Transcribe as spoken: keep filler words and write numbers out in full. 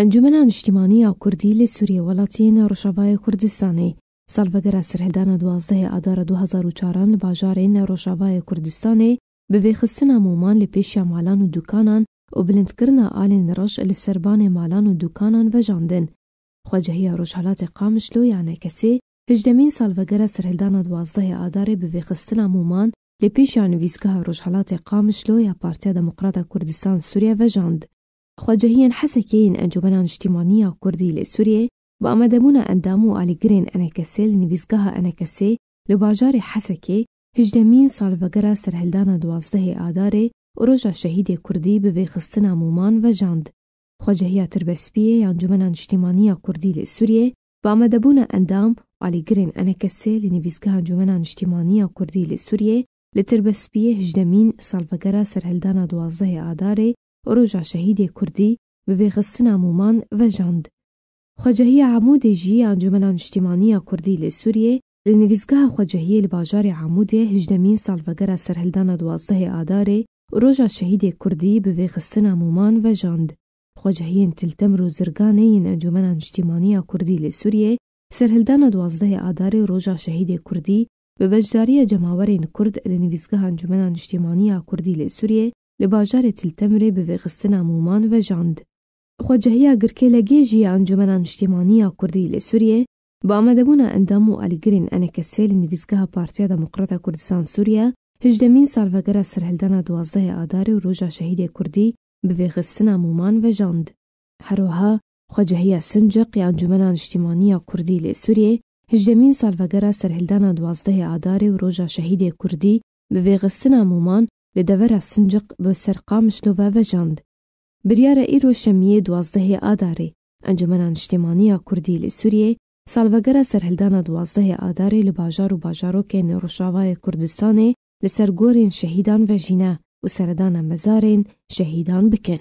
Encûmena Niştîmanî ya Kurdî li Sûriyê, welatiyên Rojavayê Kurdistanê, salvegera serhildana duwazdehê Adara du hezar û çaran li bajarên Rojavayê Kurdistanê bi vêxistina mûman li pêşiya malan û dûkanan û bilindkirina alên reş li ser banê malan û dûkanan vejandin. Xwecehiya Rojhelatê Qamişlo ya N K S'ê hejdemîn salvegera serhildana duwazdehê Adarê bi vêxistina mûman li pêşiya nivîsgeha Rojhelatê Qamişlo ya Partiya Demokrata Kurdistan Sûriye vejand. Xwecehiyên Hesekê yên Encûmena Niştîmanî ya Kurdî li Sûriyê, bi amadebûna endam û alîgirên N K S'ê li nivîsgeha N K S'ê li bajarê Hesekê hejdemîn salvegera serhildana duwazdehê Adarê û Roja Şehîdê Kurdî bi vêxistina mûman vejand. Xwecehiya Tirbespiyê ya Encûmena Niştîmanî ya Kurdî li Sûriyê, bi amadebûna endam û alîgirên N K S'ê li nivîsgeha Encûmena Niştîmanî ya Kurdî li Sûriyê, li Tirbespiyê hejdemîn salvegera serhildana duwazdehê Adarê û Roja Şehîdê Kurdî bi vêxistina mûman vejand. Xwecehiya Amûdê jî ya Encûmena Niştîmanî ya Kurdî li Sûriyê, li nivîsgeha xwecehiyê li bajarê Amûdê hejdemîn salvegera serhildana duwazdehê Adarê û Roja Şehîdê Kurdî bi vêxistina mûman vejand. Xwecehiyên Til Temr û Zirganê yên Encûmena Niştîmanî ya Kurdî li Sûriyê, serhildana duwazdehê Adarê û Roja Şehîdê Kurdî bi beşdariya cemawerên Kurd li nivîsgeha Encûmena Niştîmanî ya Kurdî li Sûriyê li bajarê Til Temrê bi vêxistina mûman vejand. Xwecehiya Girkêlegê jî ya Encûmena Niştîmanî ya Kurdî li Sûriyê, bi amadebûna endam û alîgirên N K S'ê li nivîsgeha Partiya Demokrata Kurdistan Sûriye, hejdemîn salvegera serhildana duwazdehê Adarê û Roja Şehîdê Kurdî bi vêxistina mûman vejand. Her wiha Xwecehiya Sinciq ya Encûmena Niştîmanî ya Kurdî li Sûriyê, hejdemîn salvegera serhildana duwazdehê Adarê û Roja Şehîdê Kurdî bi vêxistina mûman li devera Sinciq bi ser Qamişlo ve vejand. Biryara îro şemiyê duwazdehê Adarê, Encûmena Niştîmanî ya Kurdî li Sûriyê, salvegera serhildana duwazdehê Adarê li bajar û bajarokên Rojavayê Kurdistanê li ser gorên şehîdan vejîne û seredana mezarên şehîdan bikin.